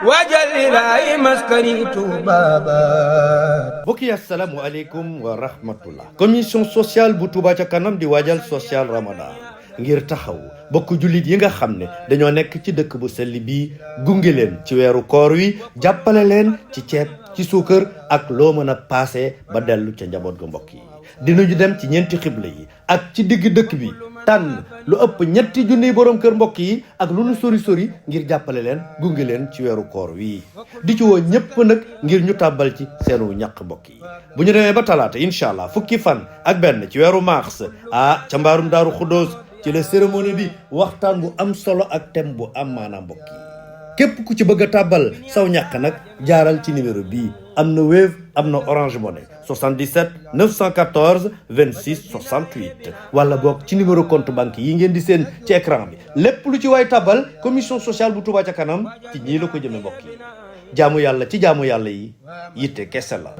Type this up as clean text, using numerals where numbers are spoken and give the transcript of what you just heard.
wajal ilaahi maskani tuubaabaat. mbokk yi asalaamualeykum wa rahmatullah. commission sociale bu Touba ca kanam di waajal social Ramadan ngir taxaw bokk jullit yi nga xam ne dañoo nekk ci dëkk bu sell bii gunge leen ci weeru koor wi jàppale leen ci ceeb ci suukar ak loo mën a paase ba dellu ca njaboot ga. mbokk yi dinañu dem ci ñeenti xibla yi ak ci digg dëkk bi tànn lu ëpp ñetti junniy borom kër mbokk yi ak lu nu sori sori ngir jàppale leen gunge leen ci weeru koor wi di ci woo ñëpp nag ngir ñu tàbbal ci seenu ñaq mbokk yi. bu ñu demee ba talaata incha allah fukki fan ak benn ci weeru mars ca mbaarum daaru xuddoos ci la cérémonie bi waxtaan bu am solo ak thème bu am maanaam mbokk yi. képp ku ci bëgg a tàbbal saw ñàkk nag jaaral ci numéro bii am na Wave am na Orange Money 77 914 26 68 wala boog ci numéro compte banque yi ngeen di seen ci écran bi. lépp lu ci waay tàbbal commission sociale bu Touba ca kanam ci ñii la ko jëme mbokk yi. jaamu yàlla ci jaamu yàlla yi yitte kese la.